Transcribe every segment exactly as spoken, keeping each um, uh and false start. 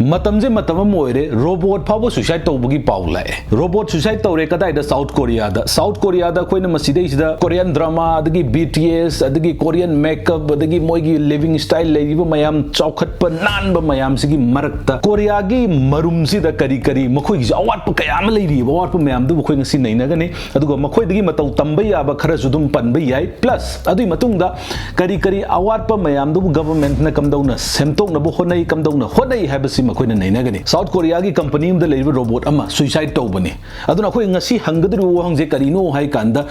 ꯃꯇꯝꯁꯦ ꯃꯇꯝ ꯑꯃ ꯑꯣꯏꯔꯦ, ꯔꯣꯕꯣꯠ ꯐꯥꯎꯕ ꯁꯨꯏꯁꯥꯏꯠ ꯇꯧꯕꯒꯤ ꯄꯥꯎ ꯂꯥꯛꯑꯦ꯫ ꯔꯣꯕꯣꯠ ꯁꯨꯏꯁꯥꯏꯠ ꯇꯧꯔꯦ꯫ ꯀꯗꯥꯏꯗ? ꯁꯥꯎꯠ ꯀꯣꯔꯤꯌꯥꯗ꯫ ꯁꯥꯎꯠ ꯀꯣꯔꯤꯌꯥꯗ ꯑꯩꯈꯣꯏꯅ ꯃꯁꯤꯗꯩꯁꯤꯗ ꯀꯣꯔꯤꯌꯟ ꯗ꯭ꯔꯃꯥ, ꯑꯗꯒꯤ ꯕꯤ ꯇꯤ ꯑꯦꯁ, ꯑꯗꯒꯤ ꯀꯣꯔꯤꯌꯟ ꯃꯦꯀꯞ, ꯑꯗꯒꯤ ꯃꯣꯏꯒꯤ ꯂꯤꯕꯤꯡ ꯁ꯭ꯇꯥꯏꯜ, ꯂꯩꯔꯤꯕ ꯃꯌꯥꯝ, ꯆꯥꯎꯈꯠꯄ ꯅꯥꯟꯕ ꯃꯌꯥꯝꯁꯤꯒꯤ ꯃꯔꯛꯇ ꯀꯣꯔꯤꯌꯥꯒꯤ ꯃꯔꯨꯝꯁꯤꯗ ꯀꯔꯤ ꯀꯔꯤ ꯃꯈꯣꯏꯒꯤꯁꯨ ꯑꯋꯥꯠꯄ ꯀꯌꯥ ꯑꯃ ꯂꯩꯔꯤꯑꯕ꯫ ꯑꯋꯥꯠꯄ ꯃꯌꯥꯝꯗꯨꯕꯨ ꯑꯩꯈꯣꯏ ꯉꯁꯤ ꯅꯩꯅꯒꯅꯤ꯫ ꯑꯗꯨꯒ ꯃꯈꯣꯏꯗꯒꯤ ꯃꯇꯧ ꯇꯝꯕ ꯌꯥꯕ ꯈꯔꯁꯨ ꯑꯗꯨꯝ ꯄꯟꯕ ꯌꯥꯏ꯫ ꯄ꯭ꯂꯁ ꯑꯗꯨꯒꯤ ꯃꯇꯨꯡꯗ ꯀꯔꯤ ꯀꯔꯤ ꯑꯋꯥꯠꯄ ꯃꯌꯥꯝꯗꯨꯕꯨ ꯒꯚꯔꯟꯃꯦꯟꯠꯅ ꯀꯝꯗꯧꯅ ꯁꯦꯝꯗꯣꯛꯅꯕ ꯍꯣꯠꯅꯩ, ꯀꯝꯗꯧꯅ ꯍꯣꯠꯅꯩ ꯍꯥꯏꯕꯁꯤ ꯃꯈꯣꯏꯅ ꯅꯩꯅꯒꯅꯤ꯫ ꯁꯥꯎꯠ ꯀꯣꯔꯤꯌꯥꯒꯤ ꯀꯝꯄꯅꯤ ꯑꯃꯗ ꯂꯩꯔꯤꯕ ꯔꯣꯕꯣꯠ ꯑꯃ ꯁꯨꯏꯁꯥꯏꯠ ꯇꯧꯕꯅꯤ꯫ ꯑꯗꯨꯅ ꯑꯩꯈꯣꯏ ꯉꯁꯤ ꯍꯪꯒꯗꯧꯔꯤꯕ ꯋꯥꯍꯪꯁꯦ ꯀꯔꯤꯅꯣ ꯍꯥꯏ ꯀꯥꯟꯗ,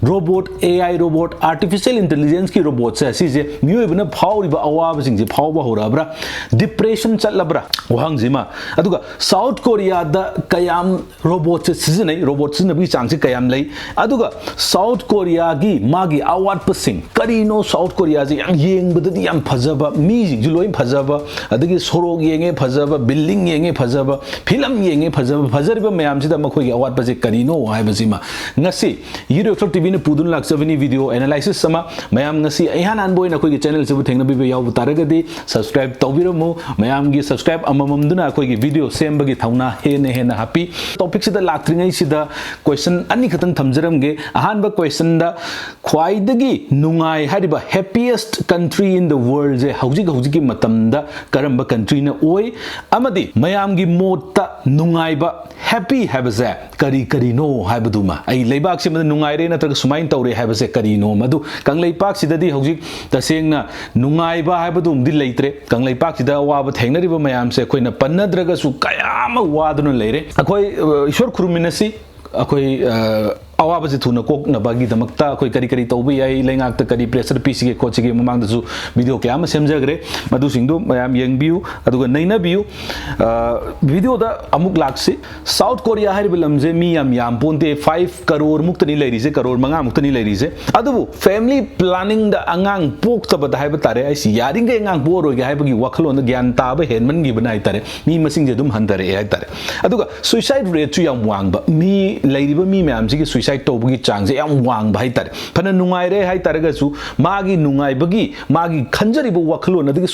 robot, A I robot, artificial ꯏꯟꯇꯦꯂꯤꯖꯦꯟꯁꯀꯤ ꯔꯣꯕꯣꯠꯁꯦ, ꯑꯁꯤꯁꯦ ꯃꯤꯑꯣꯏꯕꯅ ꯐꯥꯎꯔꯤꯕ ꯑꯋꯥꯕꯁꯤꯡꯁꯦ ꯐꯥꯎꯕ ꯍꯧꯔꯛꯑꯕ꯭ꯔꯥ? ꯗꯤꯄ꯭ꯔꯦꯁꯟ ꯆꯠꯂꯕ꯭ꯔꯥ? ꯋꯥꯍꯪꯁꯤꯃ꯫ ꯑꯗꯨꯒ ꯁꯥꯎꯠ ꯀꯣꯔꯤꯌꯥꯗ ꯀꯌꯥꯝ ꯔꯣꯕꯣꯠꯁꯦ ꯁꯤꯖꯤꯟꯅꯩ, ꯔꯣꯕꯣꯠ ꯁꯤꯖꯤꯟꯅꯕꯒꯤ ꯆꯥꯡꯁꯦ ꯀꯌꯥꯝ ꯂꯩ? ꯑꯗꯨꯒ ꯁꯥꯎꯠ ꯀꯣꯔꯤꯌꯥꯒꯤ ꯃꯥꯒꯤ ꯑꯋꯥꯠꯄꯁꯤꯡ ꯀꯔꯤꯅꯣ? ꯁꯥꯎꯠ ꯀꯣꯔꯤꯌꯥꯁꯦ ꯌꯥꯝ ꯌꯦꯡꯕꯗꯗꯤ ꯌꯥꯝ ꯐꯖꯕ, ꯃꯤꯁꯤꯡꯁꯨ ꯂꯣꯏ ꯐꯖꯕ, ꯑꯗꯒꯤ ꯁꯣꯔꯣꯛ ꯌꯦꯡꯉꯦ ꯐꯖꯕ, ꯕꯤꯜꯗꯤꯡ ꯌꯦꯡꯉꯦ ꯐꯖꯕ, ꯐꯤꯂꯝ ꯌꯦꯡꯉꯦ ꯐꯖꯕ, ꯐꯖꯔꯤꯕ ꯃꯌꯥꯝꯁꯤꯗ ꯃꯈꯣꯏꯒꯤ ꯑꯋꯥꯠꯄꯁꯦ ꯀꯔꯤꯅꯣ ꯍꯥꯏꯕꯁꯤꯃ ꯉꯁꯤ ꯌꯨ ꯇ꯭ꯌꯨꯕ ꯇꯤ ꯚꯤꯅ ꯄꯨꯗꯨꯅ ꯂꯥꯛꯆꯕꯅꯤ꯫ ꯚꯤꯗꯤꯑꯣ ꯑꯦꯅꯥꯂꯥꯏꯁꯤꯁ ꯑꯃ ꯃꯌꯥꯝ ꯉꯁꯤ ꯑꯩꯍꯥꯟ ꯍꯥꯟꯕ ꯑꯣꯏꯅ ꯑꯩꯈꯣꯏꯒꯤ ꯆꯦꯅꯦꯜꯁꯤꯕꯨ ꯊꯦꯡꯅꯕꯤꯕ ꯌꯥꯎꯕ ꯇꯥꯔꯒꯗꯤ ꯁꯕꯁꯀ꯭ꯔꯥꯏꯕ ꯇꯧꯕꯤꯔꯝꯃꯨ꯫ ꯃꯌꯥꯝꯒꯤ ꯁꯕꯁꯀ꯭ꯔꯥꯏꯕ ꯑꯃꯃꯝꯗꯨꯅ ꯑꯩꯈꯣꯏꯒꯤ ꯚꯤꯗꯤꯑꯣ ꯁꯦꯝꯕꯒꯤ ꯊꯧꯅꯥ ꯍꯦꯟꯅ ꯍꯦꯟꯅ ꯍꯥꯞꯄꯤ꯫ ꯇꯣꯄꯤꯛꯁꯤꯗ ꯂꯥꯛꯇ꯭ꯔꯤꯉꯩꯁꯤꯗ ꯀꯣꯏꯁꯟ ꯑꯅꯤꯈꯛꯇꯪ ꯊꯝꯖꯔꯝꯒꯦ꯫ ꯑꯍꯥꯟꯕ ꯀꯣꯏꯁꯟꯗ, ꯈ꯭ꯋꯥꯏꯗꯒꯤ ꯅꯨꯡꯉꯥꯏ ꯍꯥꯏꯔꯤꯕ happiest country in the worldꯁꯦ ꯍꯧꯖꯤꯛ ꯍꯧꯖꯤꯛꯀꯤ ꯃꯇꯝꯗ ꯀꯔꯝꯕ ꯀꯟꯇ꯭ꯔꯤꯅ ꯑꯣꯏ? ꯑꯃꯗꯤ ꯃꯌꯥꯝꯒꯤ ꯃꯣꯠꯇ ꯅꯨꯡꯉꯥꯏꯕ, ꯍꯦꯄꯤ ꯍꯥꯏꯕꯁꯦ ꯀꯔꯤ ꯀꯔꯤꯅꯣ ꯍꯥꯏꯕꯗꯨꯃ, ꯑꯩ ꯂꯩꯕꯥꯛꯁꯤꯃꯗ ꯅꯨꯡꯉꯥꯏꯔꯦ ꯅꯠꯇ꯭ꯔꯒ ꯁꯨꯃꯥꯏꯅ ꯇꯧꯔꯦ ꯍꯥꯏꯕꯁꯦ ꯀꯔꯤꯅꯣ? ꯃꯗꯨ ꯀꯪꯂꯩꯄꯥꯛꯁꯤꯗꯗꯤ ꯍꯧꯖꯤꯛ ꯇꯁꯦꯡꯅ ꯅꯨꯡꯉꯥꯏꯕ ꯍꯥꯏꯕꯗꯨꯃꯗꯤ ꯂꯩꯇ꯭ꯔꯦ꯫ ꯀꯪꯂꯩꯄꯥꯛꯁꯤꯗ ꯑꯋꯥꯕ ꯊꯦꯡꯅꯔꯤꯕ ꯃꯌꯥꯝꯁꯦ ꯑꯩꯈꯣꯏꯅ ꯄꯟꯅꯗ꯭ꯔꯒꯁꯨ ꯀꯌꯥ ꯑꯃ ꯋꯥꯗꯨꯅ ꯂꯩꯔꯦ꯫ ꯑꯩꯈꯣꯏ, ꯑ, ꯏꯁꯣꯔ ꯈꯨꯔꯨꯝꯃꯤꯟꯅꯁꯤ꯫ ꯑꯩꯈꯣꯏ, ꯑ, ꯑꯋꯥꯕꯁꯤ ꯊꯨꯅ ꯀꯣꯛꯅꯕꯒꯤꯗꯃꯛꯇ ꯑꯩꯈꯣꯏ ꯀꯔꯤ ꯀꯔꯤ ꯇꯧꯕ ꯌꯥꯏ, ꯂꯩꯉꯥꯛꯇ ꯀꯔꯤ ꯄ꯭ꯔꯦꯁꯔ ꯄꯤꯁꯤꯒꯦ ꯈꯣꯠꯁꯤꯒꯦ, ꯃꯃꯥꯡꯗꯁꯨ ꯚꯤꯗꯤꯑꯣ ꯀꯌꯥ ꯑꯃ ꯁꯦꯝꯖꯈ꯭ꯔꯦ꯫ ꯃꯗꯨꯁꯤꯡꯗꯨ ꯃꯌꯥꯝ ꯌꯦꯡꯕꯤꯌꯨ, ꯑꯗꯨꯒ ꯅꯩꯅꯕꯤꯌꯨ꯫ ꯑ, ꯚꯤꯗꯤꯑꯣꯗ ꯑꯃꯨꯛ ꯂꯥꯛꯁꯤ꯫ ꯁꯥꯎꯠ ꯀꯣꯔꯤꯌꯥ ꯍꯥꯏꯔꯤꯕ ꯂꯝꯁꯦ ꯃꯤ ꯌꯥꯝ ꯌꯥꯝ ꯄꯣꯟꯇꯦ, ꯐꯥꯏꯚ ꯀꯔꯣꯔ ꯃꯨꯛꯇꯅꯤ ꯂꯩꯔꯤꯁꯦ, ꯀꯔꯣꯔ ꯃꯉꯥ ꯃꯨꯛꯇꯅꯤ ꯂꯩꯔꯤꯁꯦ꯫ ꯑꯗꯨꯕꯨ ꯐꯦꯃꯤꯂꯤ ꯄ꯭ꯂꯥꯅꯤꯡꯗ ꯑꯉꯥꯡ ꯄꯣꯛꯇꯕꯗ ꯍꯥꯏꯕ ꯇꯥꯔꯦ, ꯑꯩꯁꯤ ꯌꯥꯔꯤꯈꯩ ꯑꯉꯥꯡ ꯄꯣꯛꯑꯔꯣꯏꯒꯦ ꯍꯥꯏꯕꯒꯤ ꯋꯥꯈꯜꯂꯣꯟꯗ ꯒ꯭ꯌꯥꯟ ꯇꯥꯕ ꯍꯦꯟꯃꯟꯈꯤꯕꯅ ꯍꯥꯏ ꯇꯥꯔꯦ, ꯃꯤ ꯃꯁꯤꯡꯁꯦ ꯑꯗꯨꯝ ꯍꯟꯊꯔꯛꯑꯦ ꯍꯥꯏ ꯇꯥꯔꯦ꯫ ꯑꯗꯨꯒ ꯁꯨꯏꯁꯥꯏꯠ ꯔꯦꯠꯁꯨ ꯌꯥꯝ ꯋꯥꯡꯕ, ꯃꯤ ꯂꯩꯔꯤꯕ ꯃꯤ ꯃꯌꯥꯝꯁꯤꯒꯤ ꯁꯨꯏꯁꯥꯏꯠ ꯁꯨꯏꯁꯥꯏꯠ ꯇꯧꯕꯒꯤ ꯆꯥꯡꯁꯦ ꯌꯥꯝ ꯋꯥꯡꯕ ꯍꯥꯏꯇꯥꯔꯦ꯫ ꯐꯅ ꯅꯨꯡꯉꯥꯏꯔꯦ ꯍꯥꯏꯇꯥꯔꯒꯁꯨ, ꯃꯥꯒꯤ ꯅꯨꯡꯉꯥꯏꯕꯒꯤ, ꯃꯥꯒꯤ ꯈꯟꯖꯔꯤꯕ ꯋꯥꯈꯜꯂꯣꯟ, ꯑꯗꯒꯤ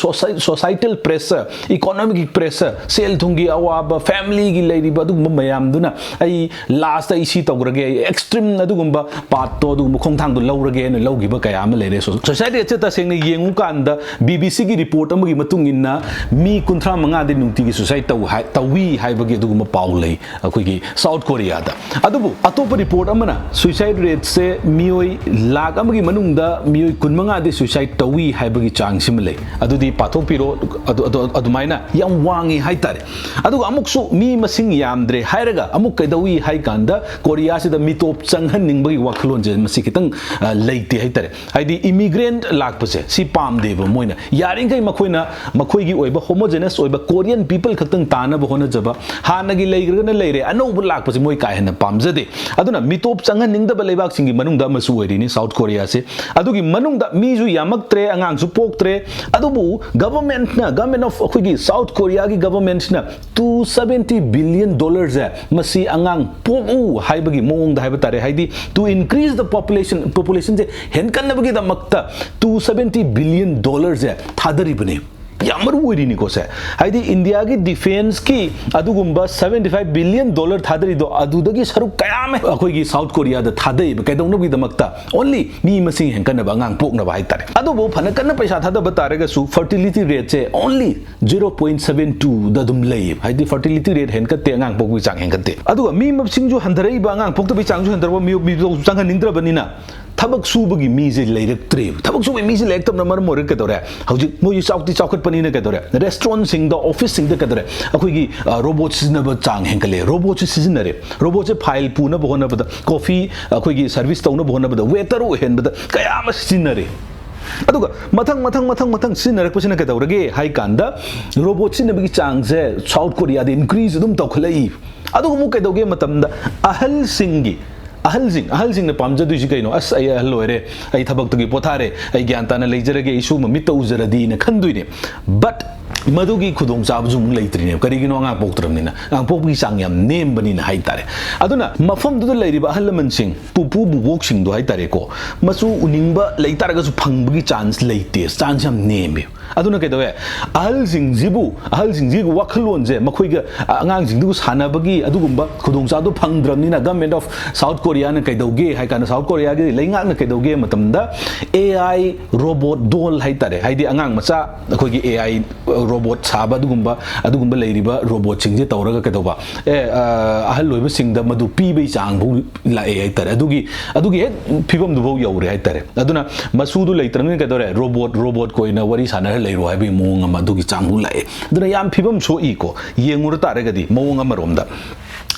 societal pressure, economic pressure, ꯁꯦꯜ ꯊꯨꯝꯒꯤ ꯑꯋꯥꯕ, ꯐꯦꯃꯤꯂꯤꯒꯤ ꯂꯩꯔꯤꯕ ꯑꯗꯨꯒꯨꯝꯕ ꯃꯌꯥꯝꯗꯨꯅ, ꯑꯩ ꯂꯥꯁꯇ ꯑꯩ ꯁꯤ ꯇꯧꯈ꯭ꯔꯒꯦ, ꯑꯩ ꯑꯦꯛꯁꯇ꯭ꯔꯤꯝ ꯑꯗꯨꯒꯨꯝꯕ ꯄꯥꯠꯇꯣ, ꯑꯗꯨꯒꯨꯝꯕ ꯈꯣꯡꯊꯥꯡꯗꯣ ꯂꯧꯔꯒꯦꯅ ꯂꯧꯈꯤꯕ ꯀꯌꯥ ꯑꯃ ꯂꯩꯔꯦ꯫ ꯁꯨꯏꯁꯥꯏꯠ ꯔꯦꯠꯁꯦ ꯇꯁꯦꯡꯅ ꯌꯦꯡꯉꯨꯀꯥꯟꯗ, ꯕꯤ ꯕꯤ ꯁꯤꯒꯤ ꯔꯤꯄꯣꯔꯠ ꯑꯃꯒꯤ ꯃꯇꯨꯡ ꯏꯟꯅ, ꯃꯤ ꯀꯨꯟꯊ꯭ꯔꯥ ꯃꯉꯥꯗꯤ ꯅꯨꯡꯇꯤꯒꯤ ꯁꯨꯏꯁꯥꯏꯠ ꯇꯧ ꯍꯥꯏ, ꯇꯧꯏ ꯍꯥꯏꯕꯒꯤ ꯑꯗꯨꯒꯨꯝꯕ ꯄꯥꯎ ꯂꯩ ꯑꯩꯈꯣꯏꯒꯤ ꯁꯥꯎꯠ ꯀꯣꯔꯤꯌꯥꯗ꯫ ꯑꯗꯨꯕꯨ ꯑꯇꯣꯞꯄ ꯔꯤꯄꯣꯔꯠ ꯑꯃꯅ ꯁꯨꯏꯁꯥꯏꯠ ꯔꯦꯠꯁꯦ ꯃꯤꯑꯣꯏ ꯂꯥꯈ ꯑꯃꯒꯤ ꯃꯅꯨꯡꯗ ꯃꯤꯑꯣꯏ ꯀꯨꯟꯃꯉꯥꯗꯤ ꯁꯨꯏꯁꯥꯏꯠ ꯇꯧꯏ ꯍꯥꯏꯕꯒꯤ ꯆꯥꯡꯁꯤꯃ ꯂꯩ꯫ ꯑꯗꯨꯗꯤ ꯄꯥꯊꯣꯛꯄꯤꯔꯣ, ꯑꯗꯨ, ꯑꯗꯨ, ꯑꯗꯨꯃꯥꯏꯅ ꯌꯥꯝ ꯋꯥꯡꯉꯤ ꯍꯥꯏꯇꯥꯔꯦ꯫ ꯑꯗꯨꯒ ꯑꯃꯨꯛꯁꯨ ꯃꯤ ꯃꯁꯤꯡ ꯌꯥꯝꯗ꯭ꯔꯦ ꯍꯥꯏꯔꯒ ꯑꯃꯨꯛ ꯀꯩꯗꯧꯏ ꯍꯥꯏ ꯀꯥꯟꯗ, ꯀꯣꯔꯤꯌꯥꯁꯤꯗ ꯃꯤꯇꯣꯞ ꯆꯪꯍꯟꯅꯤꯡꯕꯒꯤ ꯋꯥꯈꯜꯂꯣꯟꯁꯦ ꯃꯁꯤ ꯈꯤꯇꯪ, ꯑ, ꯂꯩꯇꯦ ꯍꯥꯏꯇꯥꯔꯦ꯫ ꯍꯥꯏꯗꯤ ꯏꯃꯤꯒ꯭ꯔꯦꯟꯠ ꯂꯥꯛꯄꯁꯦ ꯁꯤ ꯄꯥꯝꯗꯦꯕ ꯃꯣꯏꯅ꯫ ꯌꯥꯔꯤꯈꯩ ꯃꯈꯣꯏꯅ ꯃꯈꯣꯏꯒꯤ ꯑꯣꯏꯕ ꯍꯣꯃꯣꯖꯦꯅꯁ ꯑꯣꯏꯕ ꯀꯣꯔꯤꯌꯟ ꯄꯤꯄꯜ ꯈꯛꯇꯪ ꯇꯥꯅꯕ ꯍꯣꯠꯅꯖꯕ, ꯍꯥꯟꯅꯒꯤ ꯂꯩꯈ꯭ꯔꯒꯅ ꯂꯩꯔꯦ, ꯑꯅꯧꯕ ꯂꯥꯛꯄꯁꯦ ꯃꯣꯏ ꯀꯥ ꯍꯦꯟꯅ ꯄꯥꯝꯖꯗꯦ꯫ ꯑꯗꯨꯅ ꯃꯤꯇꯣꯞ ꯆꯪꯍꯟꯅꯤꯡꯗꯕ ꯂꯩꯕꯥꯛꯁꯤꯡꯒꯤ ꯃꯅꯨꯡꯗ ꯑꯃꯁꯨ ꯑꯣꯏꯔꯤꯅꯤ ꯁꯥꯎꯠ ꯀꯣꯔꯤꯌꯥꯁꯦ꯫ ꯑꯗꯨꯒꯤ ꯃꯅꯨꯡꯗ ꯃꯤꯁꯨ ꯌꯥꯝꯃꯛꯇ꯭ꯔꯦ, ꯑꯉꯥꯡꯁꯨ ꯄꯣꯛꯇ꯭ꯔꯦ꯫ ꯑꯗꯨꯕꯨ ꯒꯚꯔꯟꯃꯦꯟꯠꯅ, ꯒꯚꯔꯟꯃꯦꯟꯠ ꯑꯣꯐ ꯑꯩꯈꯣꯏꯒꯤ ꯁꯥꯎꯠ ꯀꯣꯔꯤꯌꯥꯒꯤ ꯒꯚꯔꯟꯃꯦꯟꯠꯁꯤꯅ two seventy billion dollarꯁꯦ ꯃꯁꯤ ꯑꯉꯥꯡ ꯄꯣꯛꯎ ꯍꯥꯏꯕꯒꯤ ꯃꯑꯣꯡꯗ ꯍꯥꯏꯕ ꯇꯥꯔꯦ, ꯍꯥꯏꯗꯤ to increase the population, populationꯁꯦ ꯍꯦꯟꯒꯠꯅꯕꯒꯤꯗꯃꯛꯇ two seventy billion dollarꯁꯦ ꯊꯥꯗꯔꯤꯕꯅꯤ꯫ ꯌꯥꯝ ꯃꯔꯨ ꯑꯣꯏꯔꯤꯅꯤꯀꯣ ꯁꯦ꯫ ꯍꯥꯏꯗꯤ ꯏꯟꯗꯤꯌꯥꯒꯤ ꯗꯤꯐꯦꯟꯁꯀꯤ ꯑꯗꯨꯒꯨꯝꯕ seventy five billion dollar ꯊꯥꯗꯔꯤꯗꯣ, ꯑꯗꯨꯗꯒꯤ ꯁꯔꯨꯛ ꯀꯌꯥ ꯑꯃ ꯑꯩꯈꯣꯏꯒꯤ ꯁꯥꯎꯠ ꯀꯣꯔꯤꯌꯥꯗ ꯊꯥꯗꯩꯕ꯫ ꯀꯩꯗꯧꯅꯕꯒꯤꯗꯃꯛꯇ? Only ꯃꯤ ꯃꯁꯤꯡ ꯍꯦꯟꯒꯠꯅꯕ, ꯑꯉꯥꯡ ꯄꯣꯛꯅꯕ ꯍꯥꯏꯇꯥꯔꯦ꯫ ꯑꯗꯨꯕꯨ ꯐꯅ ꯀꯟꯅ ꯄꯩꯁꯥ ꯊꯥꯗꯕ ꯇꯥꯔꯒꯁꯨ, fertility rateꯁꯦ only zero point seven twoꯗ ꯑꯗꯨꯝ ꯂꯩꯌꯦꯕ꯫ ꯍꯥꯏꯗꯤ fertility rate ꯍꯦꯟꯒꯠꯇꯦ, ꯑꯉꯥꯡ ꯄꯣꯛꯄꯒꯤ ꯆꯥꯡ ꯍꯦꯟꯒꯠꯇꯦ꯫ ꯑꯗꯨꯒ ꯃꯤ ꯃꯁꯤꯡꯁꯨ ꯍꯟꯊꯔꯛꯏꯕ, ꯑꯉꯥꯡ ꯄꯣꯛꯇꯕꯒꯤ ꯆꯥꯡꯁꯨ ꯍꯟꯊꯔꯛꯄ, ꯃꯤ, ꯃꯤꯇꯣꯞꯁꯨ ꯆꯪꯍꯟꯅꯤꯡꯗ꯭ꯔꯕꯅꯤꯅ ꯊꯕꯛ ꯁꯨꯕꯒꯤ ꯃꯤꯁꯦ ꯂꯩꯔꯛꯇ꯭ꯔꯦꯕ꯫ ꯊꯕꯛ ꯁꯨꯕꯒꯤ ꯃꯤꯁꯦ ꯂꯩꯔꯛꯇꯕꯅ ꯃꯔꯝ ꯑꯣꯏꯔꯒ ꯀꯩꯗꯧꯔꯦ? ꯍꯧꯖꯤꯛ ꯃꯣꯏꯁꯨ ꯆꯥꯎꯗꯤ ꯆꯥꯎꯈꯠꯄꯅꯤꯅ ꯀꯩꯗꯧꯔꯦ? ꯔꯦꯁꯇꯨꯔꯦꯟꯠꯁꯤꯡꯗ, ꯑꯣꯐꯤꯁꯁꯤꯡꯗ ꯀꯩꯗꯧꯔꯦ? ꯑꯩꯈꯣꯏꯒꯤ, ꯑ, ꯔꯣꯕꯣꯠ ꯁꯤꯖꯤꯟꯅꯕ ꯆꯥꯡ ꯍꯦꯟꯒꯠꯂꯦ꯫ ꯔꯣꯕꯣꯠꯁꯦ ꯁꯤꯖꯤꯟꯅꯔꯦ꯫ ꯔꯣꯕꯣꯠꯁꯦ ꯐꯥꯏꯜ ꯄꯨꯅꯕ ꯍꯣꯠꯅꯕꯗ, ꯀꯣꯐꯤ ꯑꯩꯈꯣꯏꯒꯤ ꯁꯔꯚꯤꯁ ꯇꯧꯅꯕ ꯍꯣꯠꯅꯕꯗ, ꯋꯦꯇꯔ ꯑꯣꯏꯍꯟꯕꯗ ꯀꯌꯥ ꯑꯃ ꯁꯤꯖꯤꯟꯅꯔꯦ꯫ ꯑꯗꯨꯒ ꯃꯊꯪ, ꯃꯊꯪ, ꯃꯊꯪ, ꯃꯊꯪ ꯁꯤꯖꯤꯟꯅꯔꯛꯄꯁꯤꯅ ꯀꯩꯗꯧꯔꯒꯦ ꯍꯥꯏ ꯀꯥꯟꯗ, ꯔꯣꯕꯣꯠ ꯁꯤꯖꯤꯟꯅꯕꯒꯤ ꯆꯥꯡꯁꯦ ꯁꯥꯎꯠ ꯀꯣꯔꯤꯌꯥꯗ increase ꯑꯗꯨꯝ ꯇꯧꯈꯠꯂꯛꯏ꯫ ꯑꯗꯨꯒ ꯑꯃꯨꯛ ꯀꯩꯗꯧꯒꯦ ꯃꯇꯝꯗ, ꯑꯍꯜꯁꯤꯡꯒꯤ ꯑꯍꯜꯁꯤꯡ ꯑꯍꯜꯁꯤꯡꯅ ꯄꯥꯝꯖꯗꯣꯏꯁꯤ ꯀꯩꯅꯣ? "ꯑꯁ, ꯑꯩ ꯑꯍꯜ ꯑꯣꯏꯔꯦ, ꯑꯩ ꯊꯕꯛꯇꯒꯤ ꯄꯣꯊꯥꯔꯦ, ꯑꯩ ꯒ꯭ꯌꯥꯟ ꯇꯥꯅ ꯂꯩꯖꯔꯒꯦ, ꯑꯩꯁꯨ ꯃꯃꯤꯠꯇ ꯎꯖꯔꯗꯤꯅ" ꯈꯟꯗꯣꯏꯅꯦ꯫ But ꯃꯗꯨꯒꯤ ꯈꯨꯗꯣꯡꯆꯥꯕꯁꯨ ꯑꯃꯨꯛ ꯂꯩꯇ꯭ꯔꯤꯅꯦꯕ꯫ ꯀꯔꯤꯒꯤꯅꯣ? ꯑꯉꯥꯡ ꯄꯣꯛꯇ꯭ꯔꯕꯅꯤꯅ, ꯑꯉꯥꯡ ꯄꯣꯛꯄꯒꯤ ꯆꯥꯡ ꯌꯥꯝ ꯅꯦꯝꯕꯅꯤꯅ ꯍꯥꯏꯇꯥꯔꯦ꯫ ꯑꯗꯨꯅ ꯃꯐꯝꯗꯨꯗ ꯂꯩꯔꯤꯕ ꯑꯍꯜ ꯂꯃꯟꯁꯤꯡ, ꯄꯨꯄꯨ ꯕꯨꯕꯣꯛꯁꯤꯡꯗꯣ ꯍꯥꯏꯇꯥꯔꯦꯀꯣ, ꯃꯆꯨ ꯎꯅꯤꯡꯕ ꯂꯩꯇꯥꯔꯒꯁꯨ ꯐꯪꯕꯒꯤ ꯆꯥꯟꯁ ꯂꯩꯇꯦ, ꯆꯥꯟꯁ ꯌꯥꯝ ꯅꯦꯝꯃꯦ꯫ ꯑꯗꯨꯅ ꯀꯩꯗꯧꯋꯦ? ꯑꯍꯜꯁꯤꯡꯁꯤꯕꯨ, ꯑꯍꯜꯁꯤꯡꯁꯤꯒꯤ ꯋꯥꯈꯜꯂꯣꯟꯁꯦ, ꯃꯈꯣꯏꯒ, ꯑ, ꯑꯉꯥꯡꯁꯤꯡꯗꯨꯒ ꯁꯥꯟꯅꯕꯒꯤ ꯑꯗꯨꯒꯨꯝꯕ ꯈꯨꯗꯣꯡꯆꯥꯕꯗꯣ ꯐꯪꯗ꯭ꯔꯕꯅꯤꯅ, Government of South Koreaꯅ ꯀꯩꯗꯧꯒꯦ ꯍꯥꯏ ꯀꯥꯟꯗ, South Koreaꯒꯤ ꯂꯩꯉꯥꯛꯅ ꯀꯩꯗꯧꯒꯦ ꯃꯇꯝꯗ, AI robot doll ꯍꯥꯏꯇꯥꯔꯦ, ꯍꯥꯏꯗꯤ ꯑꯉꯥꯡ ꯃꯆꯥ, ꯑꯩꯈꯣꯏꯒꯤ AI robot ꯁꯥꯕ, ꯑꯗꯨꯒꯨꯝꯕ ꯑꯗꯨꯒꯨꯝꯕ ꯂꯩꯔꯤꯕ robotꯁꯤꯡꯁꯦ ꯇꯧꯔꯒ ꯀꯩꯗꯧꯕ, ꯑꯦ, ꯑ, ꯑꯍꯜ ꯑꯣꯏꯕꯁꯤꯡꯗ ꯃꯗꯨ ꯄꯤꯕꯒꯤ ꯆꯥꯡ ꯐꯥꯎ ꯂꯥꯛꯑꯦ ꯍꯥꯏꯇꯥꯔꯦ꯫ ꯑꯗꯨꯒꯤ, ꯑꯗꯨꯒꯤ ꯍꯦꯛ ꯐꯤꯕꯝꯗꯨꯐꯥꯎ ꯌꯧꯔꯦ ꯍꯥꯏꯇꯥꯔꯦ꯫ ꯑꯗꯨꯅ ꯃꯆꯨꯗꯨ ꯂꯩꯇ꯭ꯔꯕꯅꯤꯅ ꯀꯩꯗꯧꯔꯦ? Robot, robotꯀ ꯑꯣꯏꯅ ꯋꯥꯔꯤ ꯁꯥꯟꯅꯔ ꯂꯩꯔꯣ ꯍꯥꯏꯕꯒꯤ ꯃꯑꯣꯡ ꯑꯃ, ꯑꯗꯨꯒꯤ ꯆꯥꯡꯐꯥꯎ ꯂꯥꯛꯑꯦ꯫ ꯑꯗꯨꯅ ꯌꯥꯝ ꯐꯤꯕꯝ ꯁꯣꯛꯏꯀꯣ, ꯌꯦꯡꯉꯨꯔ ꯇꯥꯔꯒꯗꯤ ꯃꯑꯣꯡ ꯑꯃꯔꯣꯝꯗ꯫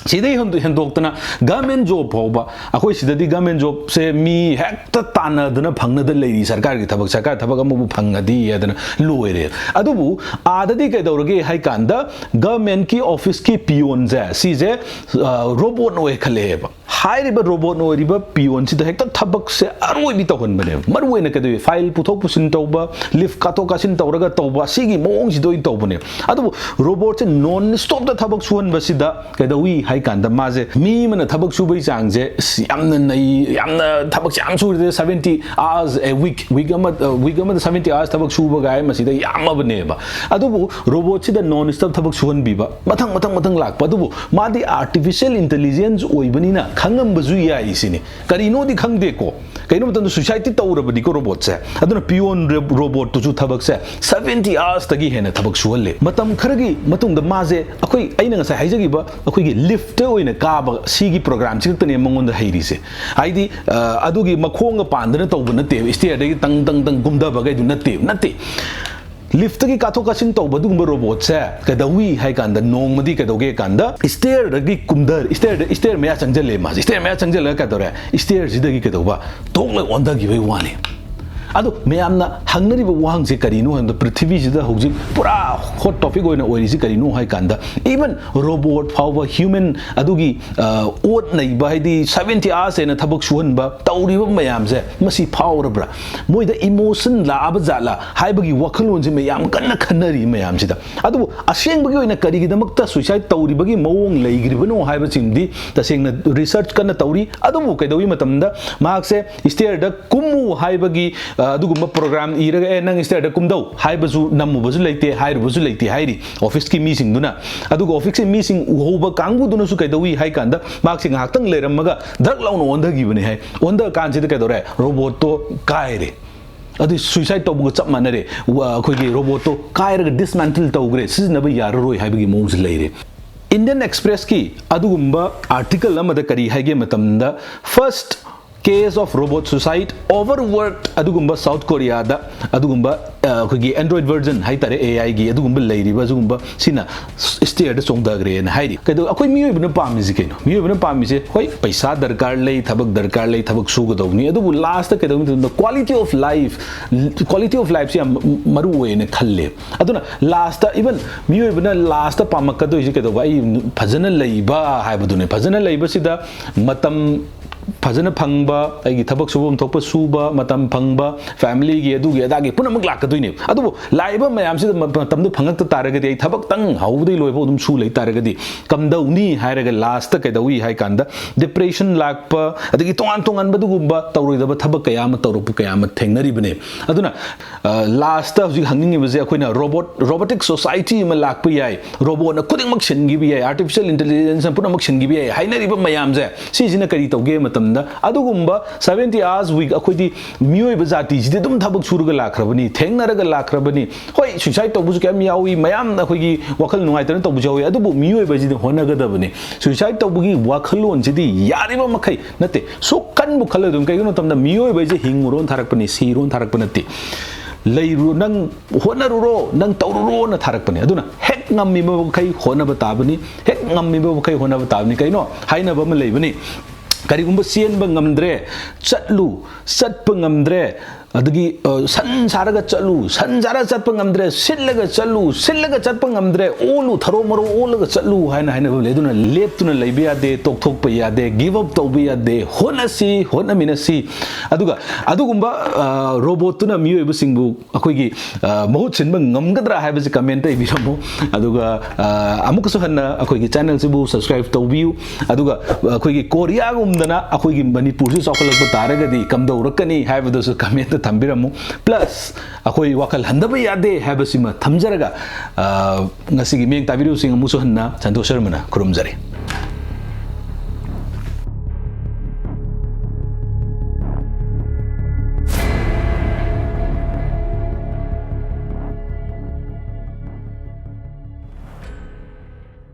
ꯁꯤꯗꯩ ꯍꯦꯟꯗꯣ-, ꯍꯦꯟꯗꯣꯛꯇꯅ government job ꯐꯥꯎꯕ, ꯑꯩꯈꯣꯏ ꯁꯤꯗꯗꯤ government jobꯁꯦ ꯃꯤ ꯍꯦꯛꯇ ꯇꯥꯟꯅꯗꯅ ꯐꯪꯅꯗ ꯂꯩꯔꯤ, ꯁꯔꯀꯥꯔꯒꯤ ꯊꯕꯛ, ꯁꯔꯀꯥꯔ ꯊꯕꯛ ꯑꯃꯕꯨ ꯐꯪꯉꯗꯤ ꯍꯥꯏꯗꯅ ꯂꯣꯏꯔꯦ꯫ ꯑꯗꯨꯕꯨ ꯑꯥꯗꯗꯤ ꯀꯩꯗꯧꯔꯒꯦ ꯍꯥꯏ ꯀꯥꯟꯗ, governmentꯀꯤ officeꯀꯤ peonꯁꯦ, ꯁꯤꯁꯦ, ꯑ, robotꯅ ꯑꯣꯏꯈꯠꯂꯛꯑꯦꯕ꯫ ꯍꯥꯏꯔꯤꯕ robotꯅ ꯑꯣꯏꯔꯤꯕ peonꯁꯤꯗ ꯍꯦꯛꯇ ꯊꯕꯛꯁꯦ ꯑꯔꯣꯏꯕꯤ ꯇꯧꯍꯟꯕꯅꯦꯕ꯫ ꯃꯔꯨ ꯑꯣꯏꯅ ꯀꯩꯗꯧꯏ? File ꯄꯨꯊꯣꯛ ꯄꯨꯁꯤꯟ ꯇꯧꯕ, leaf ꯀꯥꯊꯣꯛ ꯀꯥꯁꯤꯟ ꯇꯧꯔꯒ ꯇꯧꯕ, ꯁꯤꯒꯤ ꯃꯑꯣꯡꯁꯤꯗ ꯑꯣꯏꯅ ꯇꯧꯕꯅꯦꯕ꯫ ꯑꯗꯨꯕꯨ robotꯁꯦ non stopꯇ ꯊꯕꯛ ꯁꯨꯍꯟꯕꯁꯤꯗ ꯀꯩꯗꯧꯏ ꯍꯥꯏ ꯀꯥꯟꯗ, ꯃꯥꯁꯦ, ꯃꯤ ꯑꯃꯅ ꯊꯕꯛ ꯁꯨꯕꯒꯤ ꯆꯥꯡꯁꯦ, ꯑꯁ, ꯌꯥꯝꯅ ꯅꯩ, ꯌꯥꯝꯅ ꯊꯕꯛꯁꯦ ꯌꯥꯝ ꯁꯨꯔꯦ, seventy hours a week, week ꯑꯃ, week ꯑꯃꯗ seventy hours ꯊꯕꯛ ꯁꯨꯕ ꯀꯥꯏ ꯃꯁꯤꯗ ꯌꯥꯝꯃꯕꯅꯦꯕ꯫ ꯑꯗꯨꯕꯨ robotꯁꯤꯗ non stop ꯊꯕꯛ ꯁꯨꯍꯟꯕꯤꯕ, ꯃꯊꯪ, ꯃꯊꯪ, ꯃꯊꯪ ꯂꯥꯛꯄ꯫ ꯑꯗꯨꯕꯨ ꯃꯥꯗꯤ artificial intelligence ꯑꯣꯏꯕꯅꯤꯅ ꯈꯪꯉꯝꯕꯁꯨ ꯌꯥꯏ ꯁꯤꯅꯤ꯫ ꯀꯔꯤꯅꯣꯗꯤ ꯈꯪꯗꯦꯀꯣ꯫ ꯀꯩꯅꯣ ꯃꯇꯝꯗ suicide ꯇꯧꯔꯕꯅꯤꯀꯣ robotꯁꯦ꯫ ꯑꯗꯨꯅ peon ro-, robotꯇꯨꯁꯨ ꯊꯕꯛꯁꯦ seventy hoursꯇꯒꯤ ꯍꯦꯟꯅ ꯊꯕꯛ ꯁꯨꯍꯜꯂꯦ꯫ ꯃꯇꯝ ꯈꯔꯒꯤ ꯃꯇꯨꯡꯗ ꯃꯥꯁꯦ ꯑꯩꯈꯣꯏ, ꯑꯩꯅ ꯉꯁꯥꯏ ꯍꯥꯏꯖꯈꯤꯕ ꯑꯩꯈꯣꯏꯒꯤ liftꯇ ꯑꯣꯏꯅ ꯀꯥꯕ ꯁꯤꯒꯤ program ꯁꯤ ꯈꯛꯇꯅꯦ ꯃꯉꯣꯟꯗ ꯍꯩꯔꯤꯁꯦ꯫ ꯍꯥꯏꯗꯤ, ꯑ, ꯑꯗꯨꯒꯤ ꯃꯈꯣꯡꯒ ꯄꯥꯟꯗꯅ ꯇꯧꯕ ꯅꯠꯇꯦꯕ, stairꯗꯒꯤ ꯇꯪ, ꯇꯪ, ꯇꯪ ꯀꯨꯝꯊꯕ ꯀꯩꯗꯨ ꯅꯠꯇꯦꯕ, ꯅꯠꯇꯦ꯫ Liftꯇꯒꯤ ꯀꯥꯊꯣꯛ ꯀꯥꯁꯤꯟ ꯇꯧꯕ ꯑꯗꯨꯒꯨꯝꯕ robotꯁꯦ ꯀꯩꯗꯧꯏ ꯍꯥꯏ ꯀꯥꯟꯗ, ꯅꯣꯡꯃꯗꯤ ꯀꯩꯗꯧꯒꯦ ꯀꯥꯟꯗ stairꯗꯒꯤ ꯀꯨꯝꯊ-, stairꯗ, stair ꯃꯌꯥ ꯆꯪꯁꯤꯜꯂꯦ ꯃꯥꯁꯦ꯫ Stair ꯃꯌꯥ ꯆꯪꯁꯤꯜꯂꯒ ꯀꯩꯗꯧꯔꯦ? Stairꯁꯤꯗꯒꯤ ꯀꯩꯗꯧꯕ? ꯇꯣꯛ ꯂꯩ ꯑꯣꯟꯊꯈꯤꯕꯒꯤ ꯋꯥꯅꯤ꯫ ꯑꯗꯣ ꯃꯌꯥꯝꯅ ꯍꯪꯅꯔꯤꯕ ꯋꯥꯍꯪꯁꯦ ꯀꯔꯤꯅꯣ ꯍꯥꯏꯕꯗ, ꯄ꯭ꯔꯤꯊꯤꯕꯤꯁꯤꯗ ꯍꯧꯖꯤꯛ ꯄꯨꯔꯥ ꯍꯣꯠ ꯇꯣꯄꯤꯛ ꯑꯣꯏꯅ ꯑꯣꯏꯔꯤꯁꯤ ꯀꯔꯤꯅꯣ ꯍꯥꯏ ꯀꯥꯟꯗ, ꯏꯚꯟ ꯔꯣꯕꯣꯠ ꯐꯥꯎꯕ ꯍ꯭ꯌꯨꯃꯦꯟ ꯑꯗꯨꯒꯤ, ꯑ, ꯑꯣꯠ ꯅꯩꯕ, ꯍꯥꯏꯗꯤ ꯁꯚꯦꯟꯇꯤ ꯑꯥꯋꯔꯁ ꯍꯦꯟꯅ ꯊꯕꯛ ꯁꯨꯍꯟꯕ ꯇꯧꯔꯤꯕ ꯃꯌꯥꯝꯁꯦ, ꯃꯁꯤ ꯐꯥꯎꯔꯕ꯭ꯔꯥ? ꯃꯣꯏꯗ ꯏꯃꯣꯁꯟ ꯂꯥꯛꯑꯕ ꯖꯥꯠꯂꯥ ꯍꯥꯏꯕꯒꯤ ꯋꯥꯈꯜꯂꯣꯟꯁꯦ ꯃꯌꯥꯝ ꯀꯟꯅ ꯈꯟꯅꯔꯤ ꯃꯌꯥꯝꯁꯤꯗ꯫ ꯑꯗꯨꯕꯨ ꯑꯁꯦꯡꯕꯒꯤ ꯑꯣꯏꯅ ꯀꯔꯤꯒꯤꯗꯃꯛꯇ ꯁꯨꯏꯁꯥꯏꯠ ꯇꯧꯔꯤꯕꯒꯤ ꯃꯑꯣꯡ ꯂꯩꯈ꯭ꯔꯤꯕꯅꯣ ꯍꯥꯏꯕꯁꯤꯃꯗꯤ ꯇꯁꯦꯡꯅ ꯔꯤꯁꯔꯆ ꯀꯟꯅ ꯇꯧꯔꯤ꯫ ꯑꯗꯨꯕꯨ ꯀꯩꯗꯧꯏ ꯃꯇꯝꯗ ꯃꯍꯥꯛꯁꯦ ꯁ꯭ꯇꯦꯌꯔꯗ ꯀꯨꯝꯃꯨ ꯍꯥꯏꯕꯒꯤ, ꯑ, ꯑꯗꯨꯒꯨꯝꯕ ꯄ꯭ꯔꯣꯒ꯭ꯔꯥꯝ ꯏꯔꯒ, "ꯑꯦ, ꯅꯪ ꯁ꯭ꯇꯦꯌꯔꯗ ꯀꯨꯝꯗꯧ" ꯍꯥꯏꯕꯁꯨ ꯅꯝꯃꯨꯕꯁꯨ ꯂꯩꯇꯦ, ꯍꯥꯏꯔꯨꯕꯁꯨ ꯂꯩꯇꯦ ꯍꯥꯏꯔꯤ ꯑꯣꯐꯤꯁꯀꯤ ꯃꯤꯁꯤꯡꯗꯨꯅ꯫ ꯑꯗꯨꯒ ꯑꯣꯐꯤꯁꯀꯤ ꯃꯤꯁꯤꯡ ꯎꯍꯧꯕ ꯀꯥꯡꯕꯨꯗꯨꯅꯁꯨ ꯀꯩꯗꯧꯏ ꯍꯥꯏ ꯀꯥꯟꯗ, ꯃꯍꯥꯛꯁꯦ ꯉꯥꯏꯍꯥꯛꯇꯪ ꯂꯩꯔꯝꯃꯒ ꯗꯛ ꯂꯥꯎꯅ ꯑꯣꯟꯊꯈꯤꯕꯅꯦ ꯍꯥꯏ꯫ ꯑꯣꯟꯊ ꯀꯥꯟꯁꯤꯗ ꯀꯩꯗꯧꯔꯦ? ꯔꯣꯕꯣꯠꯇꯣ ꯀꯥꯏꯔꯦ꯫ ꯑꯗꯨ ꯁꯨꯏꯁꯥꯏꯠ ꯇꯧꯕꯒ ꯆꯞ ꯃꯥꯟꯅꯔꯦ꯫ ꯋꯥ-, ꯑꯩꯈꯣꯏꯒꯤ ꯔꯣꯕꯣꯠꯇꯣ ꯀꯥꯏꯔꯒ ꯗꯤꯁꯃꯦꯟꯇꯜ ꯇꯧꯈ꯭ꯔꯦ, ꯁꯤꯖꯤꯟꯅꯕ ꯌꯥꯔꯔꯣꯏ ꯍꯥꯏꯕꯒꯤ ꯃꯑꯣꯡꯁꯦ ꯂꯩꯔꯦ꯫ ꯏꯟꯗꯤꯌꯟ ꯑꯦꯛꯁꯄ꯭ꯔꯦꯁꯀꯤ ꯑꯗꯨꯒꯨꯝꯕ ꯑꯥꯔꯇꯤꯀꯜ ꯑꯃꯗ ꯀꯔꯤ ꯍꯥꯏꯒꯦ ꯃꯇꯝꯗ, "First case of robot suicide, overworked ꯑꯗꯨꯒꯨꯝꯕ ꯁꯥꯎꯠ ꯀꯣꯔꯤꯌꯥꯗ ꯑꯗꯨꯒꯨꯝꯕ, ꯑ, ꯑꯩꯈꯣꯏꯒꯤ ꯑꯦꯟꯗ꯭ꯔꯣꯏꯗ ꯚꯔꯖꯟ ꯍꯥꯏꯇꯥꯔꯦ, ꯑꯦ ꯑꯥꯏꯒꯤ ꯑꯗꯨꯒꯨꯝꯕ ꯂꯩꯔꯤꯕ ꯑꯗꯨꯒꯨꯝꯕ ꯁꯤꯅ ꯁ꯭ꯇꯦꯌꯔꯗ ꯆꯣꯡꯊꯈ꯭ꯔꯦꯅ" ꯍꯥꯏꯔꯤ꯫ ꯀꯩꯗꯧ-, ꯑꯩꯈꯣꯏ ꯃꯤꯑꯣꯏꯕꯅ ꯄꯥꯝꯃꯤꯁꯤ ꯀꯩꯅꯣ? ꯃꯤꯑꯣꯏꯕꯅ ꯄꯥꯝꯃꯤꯁꯦ, ꯍꯣꯏ, ꯄꯩꯁꯥ ꯗꯔꯀꯥꯔ ꯂꯩ, ꯊꯕꯛ ꯗꯔꯀꯥꯔ ꯂꯩ, ꯊꯕꯛ ꯁꯨꯒꯗꯧꯕꯅꯤ, ꯑꯗꯨꯕꯨ ꯂꯥꯁꯇ ꯀꯩꯗꯧꯅꯤ ꯃꯇꯝꯗ quality of life, quality of lifeꯁꯦ ꯌꯥꯝ ꯃꯔꯨ ꯑꯣꯏꯅ ꯈꯜꯂꯦ꯫ ꯑꯗꯨꯅ ꯂꯥꯁꯇ ꯏꯚꯟ ꯃꯤꯑꯣꯏꯕꯅ ꯂꯥꯁꯇ ꯄꯥꯝꯃꯛꯀꯗꯣꯏꯁꯦ ꯀꯩꯗꯧꯕ? ꯑꯩ ꯐꯖꯅ ꯂꯩꯕ ꯍꯥꯏꯕꯗꯨꯅꯦ꯫ ꯐꯖꯅ ꯂꯩꯕꯁꯤꯗ ꯃꯇꯝ ꯐꯖꯅ ꯐꯪꯕ, ꯑꯩꯒꯤ ꯊꯕꯛ ꯁꯨꯐꯝ ꯊꯣꯛꯄ ꯁꯨꯕ, ꯃꯇꯝ ꯐꯪꯕ, ꯐꯦꯃꯤꯂꯤꯒꯤ ꯑꯗꯨꯒꯤ ꯑꯗꯥꯒꯤ ꯄꯨꯝꯅꯃꯛ ꯂꯥꯛꯀꯗꯣꯏꯅꯦꯕ꯫ ꯑꯗꯨꯕꯨ ꯂꯥꯛꯏꯕ ꯃꯌꯥꯝꯁꯤꯗ ꯃ-, ꯃꯇꯝꯗꯣ ꯐꯪꯉꯛꯇ ꯇꯥꯔꯒꯗꯤ, ꯑꯩ ꯊꯕꯛꯇꯪ ꯍꯧꯕꯗꯒꯤ ꯂꯣꯏꯐꯥꯎ ꯑꯗꯨꯝ ꯁꯨ ꯂꯩ ꯇꯥꯔꯒꯗꯤ ꯀꯝꯗꯧꯅꯤ ꯍꯥꯏꯔꯒ ꯂꯥꯁꯇ ꯀꯩꯗꯧꯏ ꯍꯥꯏ ꯀꯥꯟꯗ, ꯗꯤꯄ꯭ꯔꯦꯁꯟ ꯂꯥꯛꯄ, ꯑꯗꯒꯤ ꯇꯣꯉꯥꯟ ꯇꯣꯉꯥꯟꯕ ꯑꯗꯨꯒꯨꯝꯕ ꯇꯧꯔꯣꯏꯗꯕ ꯊꯕꯛ ꯀꯌꯥ ꯑꯃ ꯇꯧꯔꯛꯄ ꯀꯌꯥ ꯑꯃ ꯊꯦꯡꯅꯔꯤꯕꯅꯦ꯫ ꯑꯗꯨꯅ, ꯑ, ꯂꯥꯁꯇ ꯍꯧꯖꯤꯛ ꯍꯪꯅꯤꯡꯉꯤꯕꯁꯦ, ꯑꯩꯈꯣꯏꯅ ꯔꯣꯕꯣꯠ, ꯔꯣꯕꯣꯇꯤꯛ ꯁꯣꯁꯥꯏꯇꯤ ꯑꯃ ꯂꯥꯛꯄ ꯌꯥꯏ, ꯔꯣꯕꯣꯠꯅ ꯈꯨꯗꯤꯡꯃꯛ ꯁꯤꯟꯈꯤꯕ ꯌꯥꯏ, ꯑꯥꯔꯇꯤꯐꯤꯁꯤꯌꯦꯜ ꯏꯟꯇꯦꯂꯤꯖꯦꯟꯁꯅ ꯄꯨꯝꯅꯃꯛ ꯁꯤꯟꯈꯤꯕ ꯌꯥꯏ ꯍꯥꯏꯅꯔꯤꯕ ꯃꯌꯥꯝꯁꯦ, ꯁꯤꯁꯤꯅ ꯀꯔꯤ ꯇꯧꯒꯦ ꯃꯇꯝꯗ, ꯑꯗꯨꯒꯨꯝꯕ seventy hours week ꯑꯩꯈꯣꯏꯗꯤ ꯃꯤꯑꯣꯏꯕ ꯖꯥꯇꯤꯁꯤꯗꯤ ꯑꯗꯨꯝ ꯊꯕꯛ ꯁꯨꯔꯒ ꯂꯥꯛꯈ꯭ꯔꯕꯅꯤ, ꯊꯦꯡꯅꯔꯒ ꯂꯥꯛꯈ꯭ꯔꯕꯅꯤ꯫ ꯍꯣꯏ, ꯁꯨꯏꯁꯥꯏꯠ ꯇꯧꯕꯁꯨ ꯀꯌꯥꯝ ꯌꯥꯎꯏ, ꯃꯌꯥꯝꯅ ꯑꯩꯈꯣꯏꯒꯤ ꯋꯥꯈꯜ ꯅꯨꯡꯉꯥꯏꯇꯅ ꯇꯧꯕꯁꯨ ꯌꯥꯎꯏ, ꯑꯗꯨꯕꯨ ꯃꯤꯑꯣꯏꯕꯁꯤꯗꯤ ꯍꯣꯠꯅꯒꯗꯕꯅꯤ꯫ ꯁꯨꯏꯁꯥꯏꯠ ꯇꯧꯕꯒꯤ ꯋꯥꯈꯜꯂꯣꯟꯁꯤꯗꯤ ꯌꯥꯔꯤꯕ ꯃꯈꯩ ꯅꯠꯇꯦ, ꯁꯨꯛ ꯈꯟꯕꯨ ꯈꯜꯂꯣꯏꯗꯕꯅꯤ꯫ ꯀꯩꯒꯤꯅꯣ ꯃꯇꯝꯗ ꯃꯤꯑꯣꯏꯕ ꯍꯥꯏꯁꯦ ꯍꯤꯡꯉꯨꯔꯣꯅ ꯊꯥꯔꯛꯄꯅꯤ, ꯁꯤꯔꯣꯅ ꯊꯥꯔꯛꯄ ꯅꯠꯇꯦ꯫ ꯂꯩꯔꯨ, ꯅꯪ ꯍꯣꯠꯅꯔꯨꯔꯣ, ꯅꯪ ꯇꯧꯔꯨꯔꯣꯅ ꯊꯥꯔꯛꯄꯅꯦ꯫ ꯑꯗꯨꯅ ꯍꯦꯛ ꯉꯝꯃꯤꯕ ꯃꯈꯩ ꯍꯣꯠꯅꯕ ꯇꯥꯕꯅꯤ, ꯍꯦꯛ ꯉꯝꯃꯤꯕ ꯃꯈꯩ ꯍꯣꯠꯅꯕ ꯇꯥꯕꯅꯤ꯫ ꯀꯩꯅꯣ ꯍꯥꯏꯅꯕ ꯑꯃ ꯂꯩꯕꯅꯤ, "ꯀꯔꯤꯒꯨꯝꯕ ꯆꯦꯟꯕ ꯉꯝꯗ꯭ꯔꯦ, ꯆꯠꯂꯨ, ꯆꯠꯄ ꯉꯝꯗ꯭ꯔꯦ, ꯑꯗꯒꯤ ꯑ, ꯁꯟ ꯁꯥꯔꯒ ꯆꯠꯂꯨ, ꯁꯟ ꯁꯥꯔꯒ ꯆꯠꯄ ꯉꯝꯗ꯭ꯔꯦ, ꯁꯤꯠꯂꯒ ꯆꯠꯂꯨ, ꯁꯤꯠꯂꯒ ꯆꯠꯄ ꯉꯝꯗ꯭ꯔꯦ, ꯑꯣꯜꯂꯨ, ꯊꯔꯣ ꯃꯔꯣ ꯑꯣꯜꯂꯒ ꯆꯠꯂꯨ ꯍꯥꯏꯅ ꯍꯥꯏꯅꯕ ꯂꯩ꯫ ꯑꯗꯨꯅ ꯂꯦꯞꯇꯨꯅ ꯂꯩꯕ ꯌꯥꯗꯦ, ꯇꯣꯛꯊꯣꯛꯄ ꯌꯥꯗꯦ, ꯒꯤꯞ ꯑꯞ ꯇꯧꯕ ꯌꯥꯗꯦ, ꯍꯣꯠꯅꯁꯤ, ꯍꯣꯠꯅꯃꯤꯟꯅꯁꯤ꯫ ꯑꯗꯨꯒ ꯑꯗꯨꯒꯨꯝꯕ ꯔꯣꯕꯣꯠꯇꯨꯅ ꯃꯤꯑꯣꯏꯕꯁꯤꯡꯕꯨ ꯑꯩꯈꯣꯏꯒꯤ ꯑ, ꯃꯍꯨꯠ ꯁꯤꯟꯕ ꯉꯝꯒꯗ꯭ꯔꯥ ꯍꯥꯏꯕꯁꯤ ꯀꯃꯦꯟꯇ ꯏꯕꯤꯔꯝꯃꯨ꯫ ꯑꯗꯨꯒ ꯑ, ꯑꯃꯨꯛꯀꯁꯨ ꯍꯟꯅ ꯑꯩꯈꯣꯏꯒꯤ ꯆꯦꯅꯦꯜꯁꯤꯕꯨ ꯁꯕꯁꯀ꯭ꯔꯥꯏꯕ ꯇꯧꯕꯤꯌꯨ꯫ ꯑꯗꯨꯒ ꯑꯩꯈꯣꯏꯒꯤ ꯀꯣꯔꯤꯌꯥꯒꯨꯝꯗꯅ ꯑꯩꯈꯣꯏꯒꯤ ꯃꯅꯤꯄꯨꯔꯁꯨ ꯆꯥꯎꯈꯠꯂꯛꯄ ꯇꯥꯔꯒꯗꯤ ꯀꯝꯗꯧꯔꯛꯀꯅꯤ ꯍꯥꯏꯕꯗꯨꯁꯨ ꯀꯃꯦꯟꯇ ꯊꯝꯕꯤꯔꯝꯃꯨ꯫ ꯄ꯭ꯂꯁ ꯑꯩꯈꯣꯏ ꯋꯥꯈꯜ ꯍꯟꯊꯕ ꯌꯥꯗꯦ ꯍꯥꯏꯕꯁꯤꯃ ꯊꯝꯖꯔꯒ ꯑ, ꯉꯁꯤꯒꯤ ꯃꯤꯠꯌꯦꯡ ꯇꯥꯕꯤꯔꯤꯕꯁꯤꯡ ꯑꯃꯨꯛꯁꯨ ꯍꯟꯅ ꯁꯟꯇꯣꯁ ꯁꯔꯃꯅ ꯈꯨꯔꯨꯝꯖꯔꯤ꯫